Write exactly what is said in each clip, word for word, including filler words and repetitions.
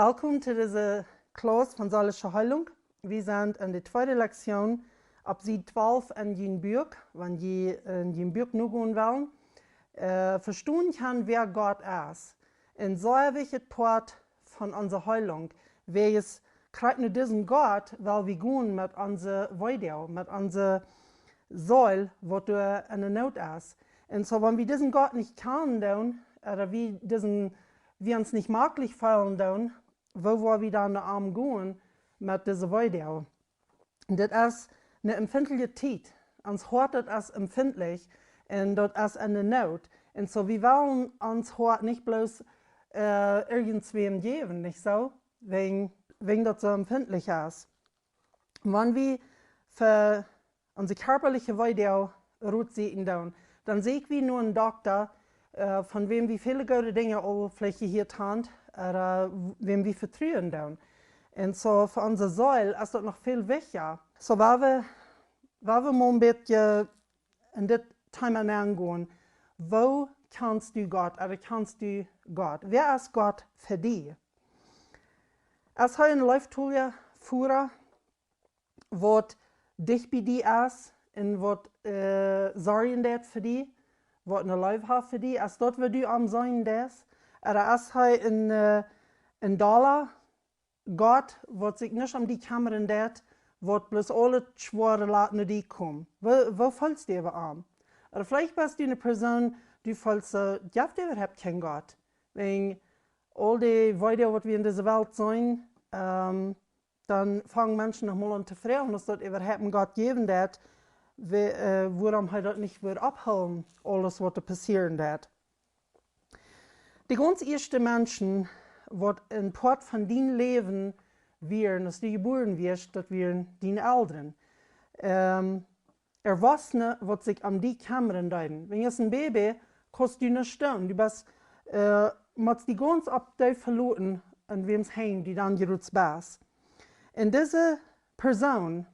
Welkom to dise Klauss von seelische Heilung. Wie sent en de tweede Lektion opp Sied twalf en jun Buak, wan jie en jun Buak nogonen wellen. Äh, vestonen kjennen, wäa Gott es. En sea wichtjet Poat von onse Heilung. Wäajen krakjt no disen Gott well wie gonen met onse Weedoag, met onse Seel, waut doa en de Noot es. Un soo, wan wie disen Gott nich kjanen doonen, ooda wie disen, wie ons nich maklich feelen doonen, woo woa wie dan no am gonen met dise Weedoag? Dit es eene empfindliche Tiet. Ons Hoat, daut es empfindlich un daut es en de Noot. Un soo, wie wellen ons Hoat nich bloos, äh, irjentwäm jäwen, nich soo? Wäajen, wäajen daut soo empfindlich es. Wan wie fa onse kjarpaliche Weedoag Rot sieekjen doonen, dan sieekj wie no eenen Dokta, äh, von wäm wie väle goode Dinja aul veleicht jehieet haben, ooda wäm wie vetruen doonen. Un soo fa onse Seel es daut noch väl wichtja. Soo, wan wie, wan wie mol een bät en dit Thema nengonen, woo kjanst du Gott, ooda kjanst du Gott? Wäa es Gott fa die? Es hee een leeftolja Voda, waut dicht bie die es un waut, äh, sorjen deit fa die, waut eene Leew haft fa die, es daut, waut du am seenen deist? Ooda es hee een, äh, een dolla Gott, waut sikj nich om die kjemmren deit, waut bloos aul daut schwoare lat no die komen? Woo, woo feelst du äwa am? Ooda veleicht best du eene Persoon, du feelst, äh, jeft äwahaupt kjeen Gott. Wäajen aul dee Weedoag, waut wie en dise Welt seenen, ähm, dan fangen Menschen noch mol aun to froagen, aus daut äwahaupt eenen Gott jäwen deit, we-, äh, wuarom hee daut nich wudd opphoolen, aules waut doa passieren deit. De gaunz ieeschte Menschen, waut een Poat von dien Läwen wieren, aus du jebuaren wieescht, daut wieren diene Elren. Ähm, Erwachsene, waut sikj om die kjemmren deeden. Wan du aus een Baby kaust du nich stonen. Du best, äh, motst die gaunz opp die veloten, aun wäms Henj du dan jrod best. Un dise Persoon,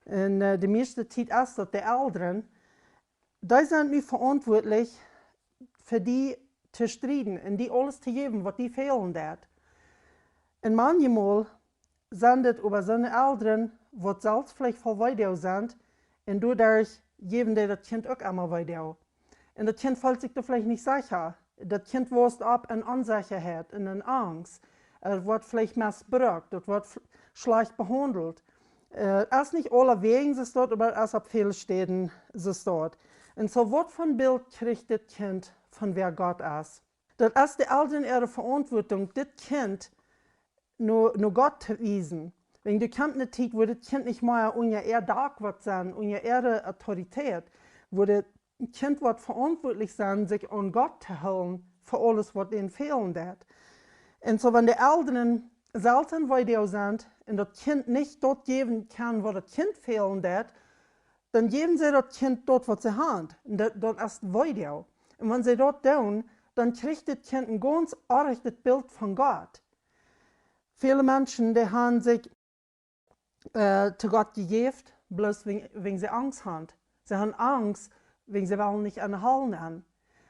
un, äh, de mieeschte Tiet es daut de Elren, dee sent nu veauntwuatlich fa die to strieden un die aules to jäwen, waut die fälen deit. Un manchmol sent et oba soone Elren, waut selfst veleicht voll Weedoag sent, un doaderch jäwen dee daut Kjint uk emma Weedoag. Un daut Kjint feelt sikj doa veleicht nich secha. Daut Kjint wausst opp en Onsechaheit un en Angst. Daut woat veleicht mesbrukt, daut woat v-, schlajcht behaundelt. Äh, es nich aulawäajen soo doa, oba es opp väle Städen soo doa. Un soo, waut fa een Bilt kjricht dit Kjint von wäa Gott es? Daut es de Elren äare Veauntwuatunk, dit Kjint no, no Gott to wiesen. Wan doa kjemt eene Tiet, wua dit Kjint nich mea unja äa Dak woat sennen, unja äare Autoritäet, wua dit Kjint woat veauntwuatlich sennen, sikj aun Gott to hoolen fa aules, waut an fälen deit. Un soo, wan de Elren selfst en Weedoag sent un daut Kjint nich daut jäwen kjennen, waut daut Kjint fälen deit, dan jäwen see daut Kjint daut, waut see haben. Un daut, daut es Weedoag. Un wan see daut doonen, dan kjricht dit Kjint een gaunz orrajchtet Bilt von Gott. Väle Menschen, dee haben sikj, äh, to Gott jejäft, bloos wäajen, wäajen see Angst haben. See haben Angst, wäajen see wellen nich aun de Hal nenn.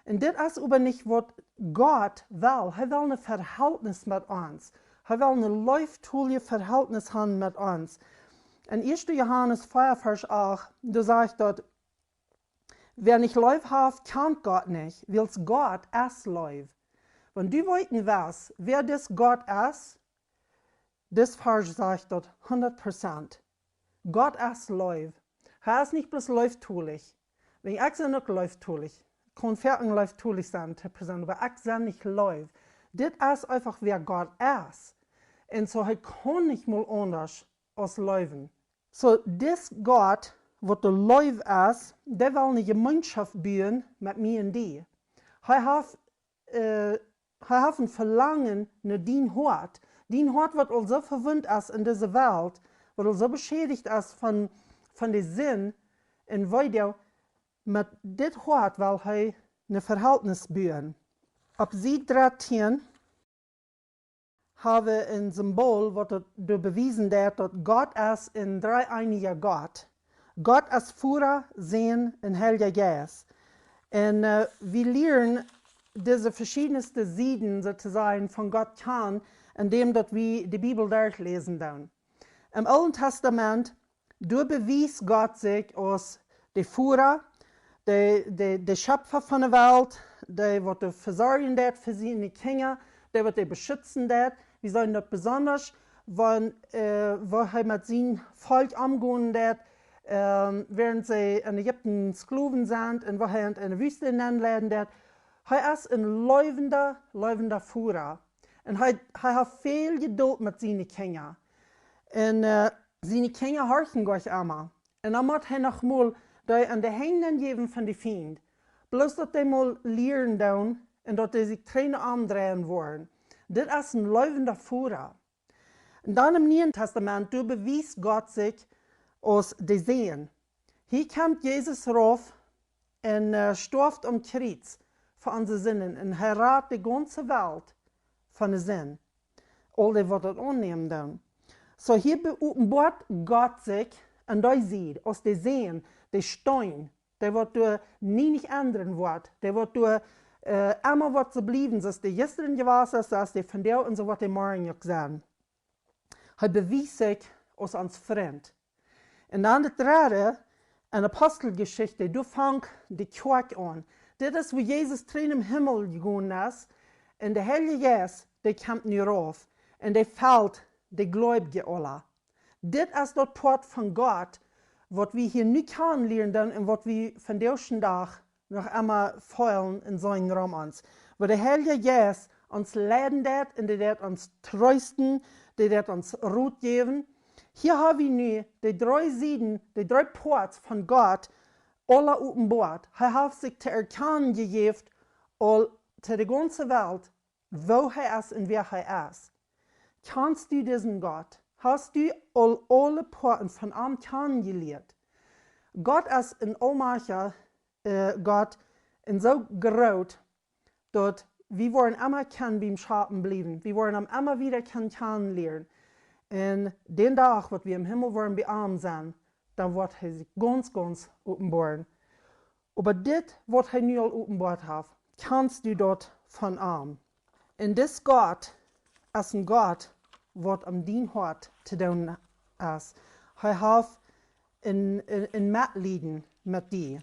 Un dit es oba nich, waut Gott well. Hee well een Verhältnis met ons. Hee well een leeftoljet Verhältnis haben met ons. En ieeschte Johanes vea, Varsch acht, doa sajcht daut: "Wäa nich Leew haft, kjant Gott nich, wiels Gott es Leew." Wan du weeten west, wäa dis Gott es, dis Varsch sajcht daut hundat Prozent. Gott es Leew. Hee es nich bloos leeftolich. Wan ekj sie uk leeftolich, kaun foaken leeftolich sennen to Persoonen, oba ekj sie nich Leew. Dit es eefach, wäa Gott es. Un soo, hee kaun nich mol aundasch aus leewen. Soo, dis Gott, waut de Leew es, dee well eene Jemeenschoft buen met mie un die. Hee haft, äh, hee haft een Velangen no dien Hoat. Dien Hoat, waut aul soo vewundt es en dise Welt, waut aul soo beschädicht es von, von de Sind un Weedoag, met dit Hoat well hee een Verhältnis buen. Opp Sied dartieen haben wie een Symbol, waut daut doa bewiesen deit, daut Gott es een dreeeenja Gott. Gott es Voda, Sän un Heilja Jeist. Un, äh, wie lieren dise veschiedne Sieden, soo to sajen, von Gott kjanen, en däm daut wie de Bibel derchläsen doonen. Em Oolen Testament, doa bewiest Gott sikj aus de Voda, de, de, de Schepfa von de Welt, dee waut de vesorjen deit fa siene Kjinja, dee waut dee beschutzen deit. Wie seenen daut besonda, wan, äh, woo hee met sien Volkj omgonen deit, ähm, wäarent see en Ägipten Sklowen sent un woo hee an en de Wüste nenleiden deit. Hee es een leewenda, leewenda Voda. Un hee, hee haft väl Jedult met siene Kjinja. Un, äh, siene Kjinja horchen goanich emma. Un dan mott hee noch mol dee en de Henj jäwen von de Fiend. Bloos daut dee mol lieren doonen un daut dee sikj trigj no am dreien woaren. Dit es een leewenda Voda. Un dan em Nieen Testament, doa bewiest Gott sikj aus de Sän. Hia kjemt Jesus rauf un, äh, stoaft aum Kjriez fa onse Sinden un hee rat de gaunze Welt von de Sind. Aul dee waut daut aunnämen doonen. Soo hia be-, openboat Gott sikj aun dee Sied aus de Sän, de Steen, dee waut doa nie nich endren woat, dee waut doa, äh, emma woat soo bliewen, soo aus dee jistren jewast es, soo aus dee vondoag un soo woat dee morjen uk sennen. Hee bewiest sikj aus ons Frint. Un dan daut dredde, en Aposteljeschicht, doa fangt de Kjoakj aun. Dit es woo Jesus trigj nom Himmel jegonen es, un de Heilje Jeist, dee kjemt nu rauf, un dee felt de Gleubje aula. Dit es daut Poat von Gott, waut wie hia nu kjanen lieren doonen un waut wie vondoag dän Dach noch emma feelen en soon Rom ons. Woo de Heilje Jeist ons leiden deit un dee deit ons treesten, dee deit ons Rot jäwen. Hia ha wie nu de dree Sieden, de dree Poats von Gott, aula openboat. Hee haft sikj to erkjanen jejäft, aul to de gaunze Welt, woo hee es un wäa hee es. Kjanst du disen Gott? Hast du aul aule Poaten von am kjanen jelieet? Gott es een aulmajchtja, äh, Gott un soo groot, daut wie woaren emma kjennen biem Schapen bliewen. Wie woaren am emma wada kjennen kjanen lieren. Un dän Dach, waut wie em Himmel woaren bie am sennen, dan woat hee sikj gaunz, gaunz openboaren. Oba dit, waut hee nu aul openboat haft, kjanst du daut von am. Un dis Gott es een Gott, waut aun dien Hoat to doonen es. Hee haft een, een, een Metlieden met die.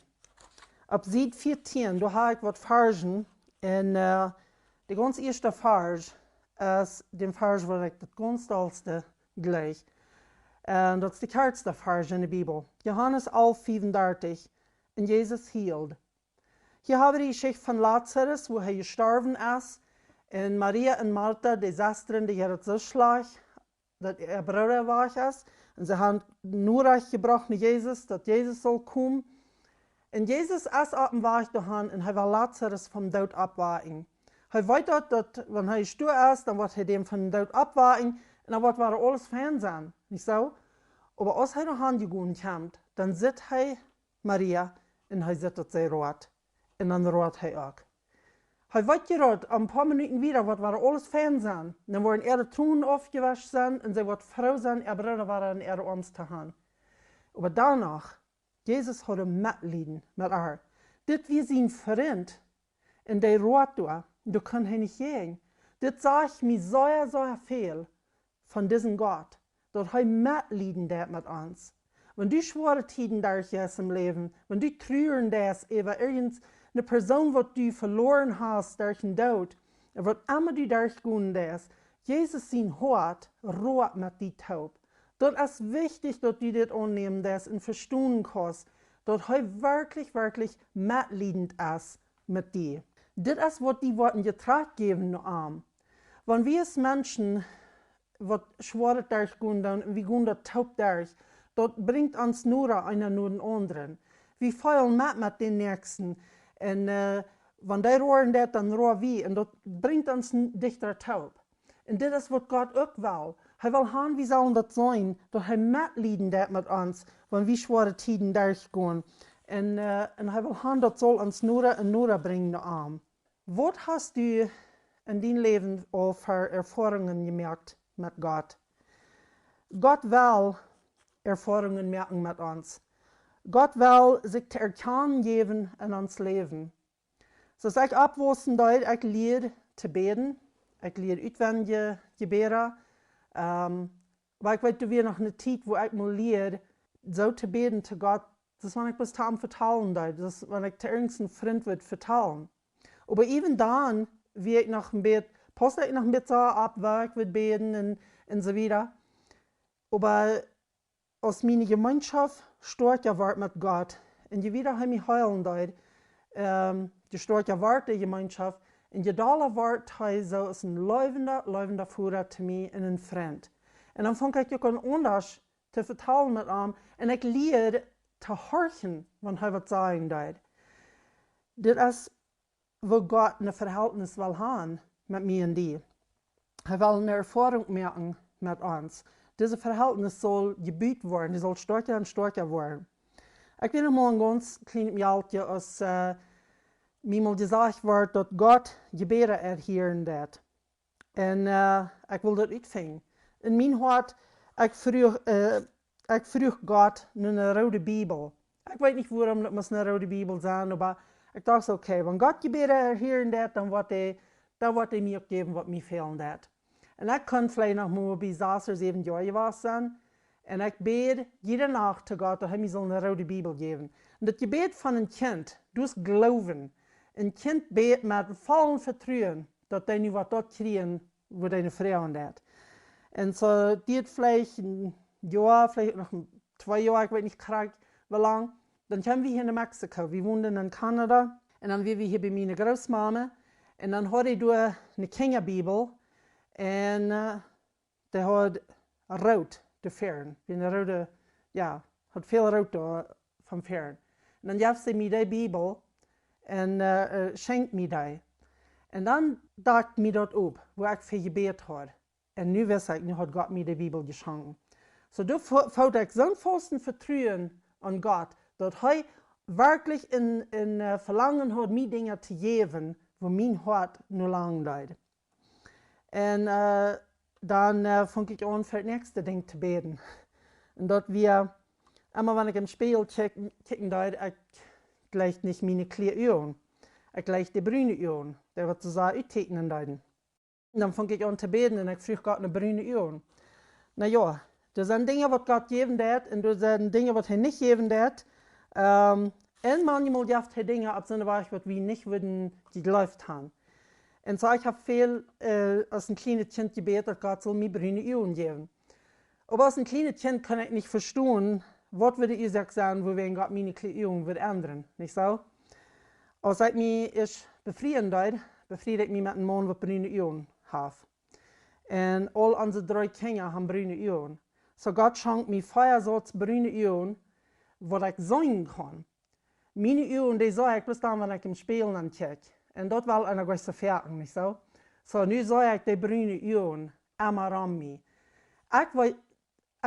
Opp Sied vieetieen, doa ha ekj waut Varzen. Un, äh, de gaunz ieeschte Varz es dän Varz, waut ekj daut gaunz dollste jlikj. Un daut es de kjartste Varz en de Bibel. Johanes alf vieewendartich. Un Jesus hield. Hia ha wie de Jeschicht von Lazarus, woo hee jestorwen es. Un Maria un Marta, de Sestren, dee hauden daut soo schlajcht, daut äa Brooda wajch es. Un see han Norecht jebrocht no Jesus, daut Jesus sull komen. Un Jesus es opp dän Wajch doahan un hee well Lazarus vom Doot oppwakjen. Hee weet daut, daut wan hee doa es, dan woat hee dän vom Doot oppwakjen un dan woat wada aules fein sennen, nich soo? Oba aus hee doahan jegonen kjemt, dan sitt hee Maria un hee sitt, daut see roat. Un dan roat hee uk. Hee weet je daut, een poa Minuten wada woat wada aules fein sennen. Dan woaren äare Tronen aufjewascht sennen un see woat froo sennen, äa Brooda wada en äare Oarms to han. Oba doano, Jesus haud Metlieden met ar. Dit wia sien Frint. Un dee roat doa, doa kunn hee nich jäajen. Dit sajcht mie sea, sea väl von disen Gott, daut hee Metlieden deit met ons. Wan du schwoare Tieden derchjeist em Läwen, wan du truren deist äwa irjent eene Persoon, waut du veloaren hast derch dän Doot, un waut emma du derchgonen deist, Jesus sien Hoat roat met die toop. Daut es wichtich, daut du dit aunnämen deist un vestonen kaust, daut hee werkjlich, werkjlich metliedent es met die. Dit es, waut die woaren Jrod jäwen no am. Wan wie aus Menschen waut Schwoaret derchgonen, dan wie gonen daut toop derch. Daut brinjt ons noda eena no dän aundren. Wie feelen met, met dän Näakjsten. Un, äh, wan dee roaren deit, dan roa wie. Un daut brinjt ons n-, dichta toop. Un dit es, waut Gott uk well. Hee well han, wie sellen daut seenen, daut hee metliedent deit met ons, wan wie schwoare Tieden derchgonen. Un, äh, un hee well han, daut saul ons noda un noda brinjen no am. Waut hast du en dien Läwen aul fa Erfoarungen jemoakt met Gott? Gott well Erfoarungen moaken met ons. Gott well sikj to erkjanen jäwen en ons Läwen. Soo aus ekj oppwaussen deed, ekj lieed to bäden, ekj lieed utwendje Jebäda. Ähm, oba ekj weet, doa wia noch eene Tiet, wua ekj mol lieed, soo to bäden to Gott, daut wan ekj bloos to am vetalen deed, daut wan ekj to irjent een Frint wudd vetalen. Oba even dan wia ekj noch een bät, pauste ekj noch een bät soo opp, woo ekj wudd bäden un, un soo wieda. Oba aus miene Jemeenschoft stoakja wort met Gott un je wieda hee mie heelen deed, ähm, je stoakja wort de Jemeenschoft un je dolla wort hee soo aus een leewenda, leewenda Voda to mie un een Frint. Un dan funk ekj uk aun aundasch to vetalen met am un ekj lieed to horchen, wan hee waut sajen deed. Dit es, woo Gott een Verhältnis well haben met mie un die. Hee well eene Erfoarunk moaken met ons. Dise Verhältnis saul jebut woaren, dee saul stoakja un stoakja woaren. Ekj weet noch mol een gaunz kjlienet Mejälkje, aus, äh, mie mol jesajcht wort, daut Gott Jebäda erhieren deed. Un, äh, ekj wull daut utfinjen. En mien Hoat, ekj fruach, äh, ekj fruach Gott no eene roode Bibel. Ekj weet nich, wuarom daut must eene roode Bibel sennen, oba ekj docht, okay, wan Gott Jebäda erhieren deed, dan woat hee, dan woat hee mie uk jäwen, waut mie fälen deed. Un ekj kunn veleicht noch mau bie sas ooda säwen Joa jewast sennen. Un ekj bäd jiede Nacht to Gott, daut hee mie saul eene roode Bibel jäwen. Un daut Jebäd von een Kjint, daut es Gloowen. Een Kjint bät met vollen Vetruen, daut hee nu waut daut kjrieen, wua hee froagen deed. Un soo, daut veleicht een Joa, veleicht noch een, twee Joa, ekj weet nich krakjt, woo lang. Dan kjeemen wie hia no Mexiko. Wie wonden en Kanada. Un dan wia wie hia bie miene Grootmama. Un dan haud ekj doa eene Kjinjabibel. Un, äh, dee haud root de Fäaren. Wia eene roode, jo, haud väl root doa von Fäaren. Un dan jeef see mie dee Bibel un, äh, äh, schenkj mie dee. Un dan docht mie daut opp, wua ekj fa jebät haud. Un nu wist ekj, nu haud Gott mie dee Bibel jeschonken. Soo, doa fo-, foot ekj soon fausten Vetruen aun Gott, daut hee werkjlich een, een, äh, Velangen haud, mie Dinja to jäwen, wua mien Hoat no langen deed. Un, äh, dan, äh, funk ekj aun, fa daut näakjste Dinkj to bäden. Un daut wia, emma wan ekj em Spieejel kjikj-, kjikjen deed, ekj jleicht nich miene kjliene Uagen. Ekj jleicht de brune Uagen, dee waut see soo uttieekjnen deeden. Un dan funk ekj aun to bäden un ekj fruach Gott no brune Uagen. Na jo, doa sent Dinja, waut Gott jäwen deed, un doa sent Dinja, waut hee nich jäwen deed. Ähm, un maunchmol jeft hee Dinja opp soone Wajch, waut wie nich wudden jejleeft haben. Un soo, ekj hab väl, äh, aus een kjlienet Kjint jebät, daut Gott saul mie brune Uagen jäwen. Oba aus een kjlienet Kjint kunn ekj nich vestonen, waut wudd de Uasoak sennen, wuawäajen Gott miene kjliene Uagen wudd endren, nich soo? Aus ekj mie ieescht befrieen deed, befried ekj mie met een Maun, waut brune Uagen haud. Un aul onse dree Kjinja haben brune Uagen. Soo Gott schonk mie vea Sort brune Uagen, waut ekj seenen kunn. Miene Uagen, dee sach ekj bloos dan, wan ekj em Spieejel aun kjikj. Un daut wia eene grote Foaken, nich soo? Soo, nu sach ekj dee brune Uagen emma rom mie. Ekj weet,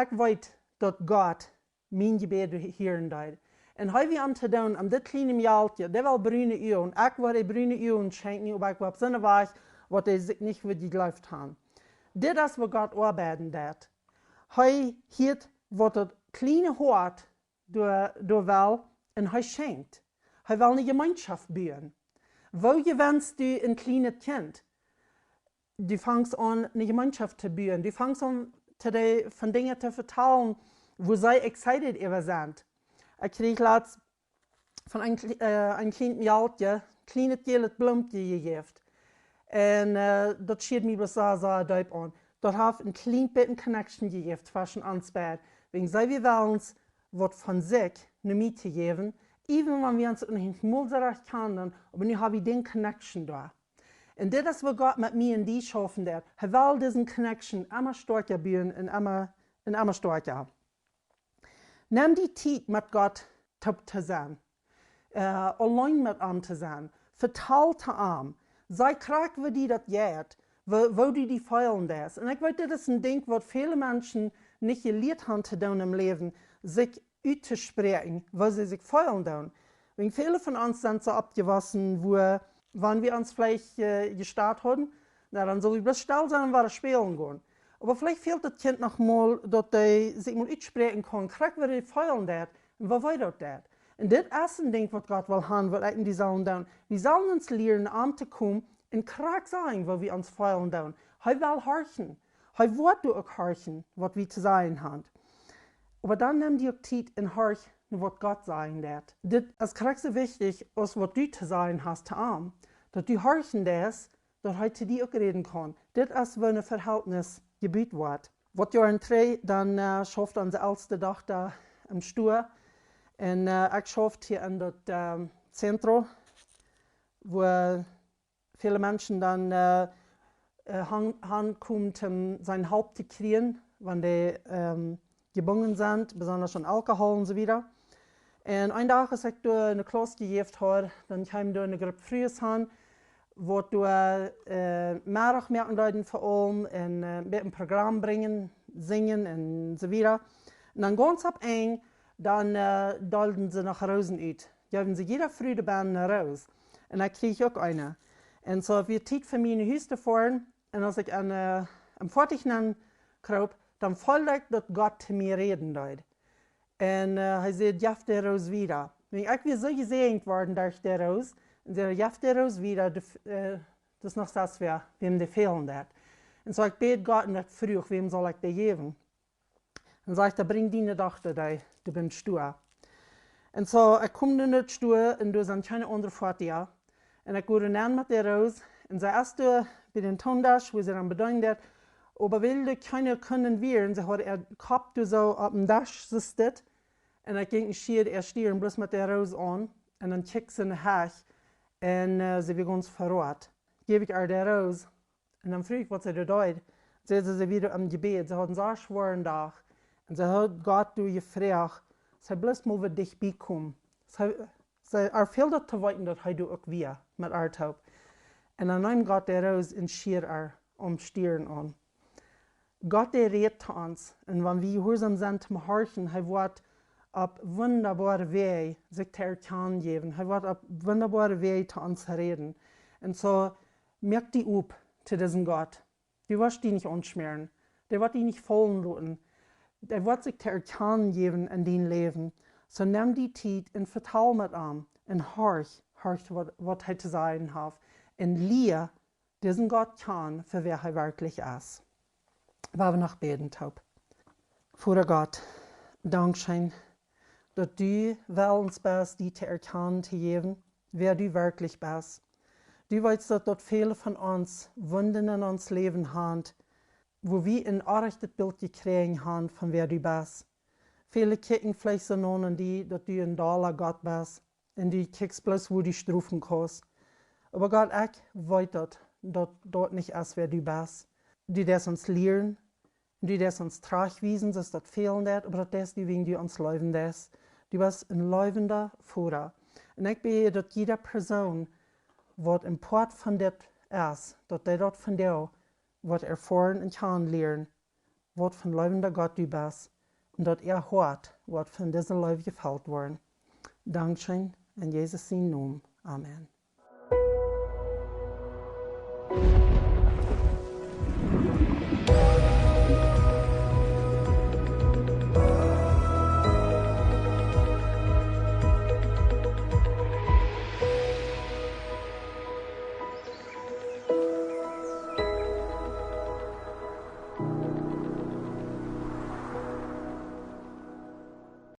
ekj weet, daut Gott mien Jebäd hieren deed. Un hee wia aun to doonen, aun dit kjliene Mejälkje, dee well brune Uagen. Ekj wudd dee brune Uagen schenkjen, oba ekj wudd opp soone Wajch, waut dee sikj nich wudd jejleeft haben. Dit es, wua Gott oabeiden deed. Hee hieet, waut daut kjliene Hoat doa, doa well, un hee schenkjt. Hee well eene Jemeenschoft buen. Woo jewennst du een kjlienet Kjint? Du fangst aun, eene Jemeenschoft to buen. Du fangst aun, to dee, von Dinja to vetalen, wua see excited äwa sent. Ekj kjrieech latst von een kjl-, äh, een kjlienet Mejälkje, kjlienet jälet Bloomkje jejäft. Un, äh, daut schieed mie bloos sea, sea deep aun. Daut haft een kjlien bät connection jejäft tweschen ons beid. Wäajen see wia wellens, waut von sikj no mie to jäwen, even wan wie ons noch nich mol soo rajcht kjanden, oba nu hab wie dän connection doa. Un dit es, wua Gott met mie un die schaufen deed. Hee well dise connection emma stoakja buen un emma, un emma stoakja. Nem die Tiet, met Gott toop to sennen. Äh, auleen met am to sennen. Vetal to am. Saj krakjt, woo die daut jeit, woo, woo du die feelen deist. Un ekj weet, dit es een Dinkj, waut väle Menschen nich jelieet haben to doonen em Läwen, sikj uttospräakjen, woo see sikj feelen doonen. Wäajen väle von ons sent soo oppjewossen, wua, wan wie ons veleicht, äh, jestat hauden, na, dan sull wie bloos stell sennen un wada spälen gonen. Oba veleicht fält daut Kjint noch mol, daut dee sikj mol utspräakjen kaun, krakjt woo dee feelen deit un woo wee daut deit. Un dit es een Dinkj, waut Gott well haben, waut ekj un du sellen doonen. Wie sellen ons lieren, aun to komen, Un krakjt sajen, woo wie ons feelen doonen. Hee well horchen. Hee woat doa uk horchen, waut wie to sajen haben. Oba dan nemm die uk Tiet un horch no waut Gott sajen deit. Dit es krakjt soo wichtich aus waut du to sajen hast to am. Daut du horchen deist, daut hee to die uk räden kaun. Dit es woo een Verhältnis jebut woat. Waut Joaren trigj, dan äh, schauft onse elste Dochta em Stua. Un äh, ekj schauft hia en daut ähm, Zentrum, wua väle Menschen dan äh, äh, han, hankomen, om siene Help to kjrieen, wan dee ähm, jebungen sent, besonda aun Alkohol un soo wieda. Un een Dach, aus ekj doa eene Klauss jejäft haud, dan kjeem doa eene Grupp Frues han, waut doa äh, Meddach moaken deeden fa aulem un äh, een bät een Program brinjen, sinjen un soo wieda. Un dan gaunz opp Enj, dan äh, deelden see noch Roosen ut. Jeewen see jieda Fru de Bän eene Roos. Un ekj kjrieech uk eene. Un soo wia Tiet fa mie no Hus to foaren. Un aus ekj aun äh, em Foatich nenn kroop, dan feeld ekj, daut Gott to mie räden deed. Un äh, hee säd: "Jeff de Roos wieda." Un ekj wia soo jesäajent worden derch de Roos. Un säd: "Jeff de Roos wieda, du, äh, daut es noch sest wäa, wäm dee fälen deit." Un soo ekj bäd Gott un ekj fruach: "Wäm saul ekj dee jäwen?" Un sajcht hee: "Brinj diene Dochta, dee, dee bint stua." Un soo ekj kom no de Stua un doa sent kjeene aundre Foatieja. Un ekj go doa nenn met de Roos. Un see es doa bie dän Toondesch, wua see dan bedeent woat. Oba wiels doa kjeene Kunden wieren, see haud äa Kopp doa soo opp dän Desch soo stit. Un ekj jinkj un schieed äa Stieren bloos met de Roos aun. Un dan kjikjt see no Hecht. Un äh, see wia gaunz veroat. Jeef ekj äa de Roos. Un dan fruach ekj, waut see doa deed. See säd, see wia em Jebäd. See haud een sea schwoaren Dach. Un see haud Gott doa jefroacht, see bloos mol waut dicht bie komen. See, see, äa fäld daut to weeten, daut hee doa uk wia met äa toop. Un dan neem Gott de Roos un schieed äa äa Stieren aun. Gott, dee rät to ons. Un wan wie jehuarsom sent toom horchen, hee woat opp wundaboare Wäaj sikj to erkjanen jäwen. Hee woat opp wundaboare Wäaj to ons räden. Un soo, moak die op to disen Gott. Du woascht die nich aunschmäaren. Dee woat die nich faulen loten. Dee woat sikj to erkjanen jäwen en dien Läwen. Soo nemm die Tiet un vetal met am. Un horch, horch waut, waut hee to sajen haft. Un lia disen Gott kjanen fa wäa hee werkjlich es. Woa wie noch bäden toop. Voda Gott, dankscheen, daut du wellens best, die to erkjanen to jäwen, wäa du werkjlich best. Du weetst, daut, daut väle von ons Wunden en ons Läwen han, wua wie een orrajchtet Bilt jekjräajen han von wäa du best. Väle kjikjen veleicht soo no aun die, daut du een dolla Gott best. Un du kjikjst bloos, wua du strofen kaust. Oba Gott, ekj weet daut, daut daut nich es, wäa du best. Du deist ons lieren, du deist ons trajchtwiesen, soo aus daut fälen deit, oba daut deist du, wiels du ons leewen deist. Du best een leewenda Voda. Un ekj bäd, daut jieda Persoon, waut een Poat von dit es, daut dee daut vondoag woat erfoaren un kjanen lieren, waut fa een leewenda Gott du best, un daut äa Hoat woat von dise Leew jefelt woaren. Dankscheen, en Jesus sienen Nomen. Amen.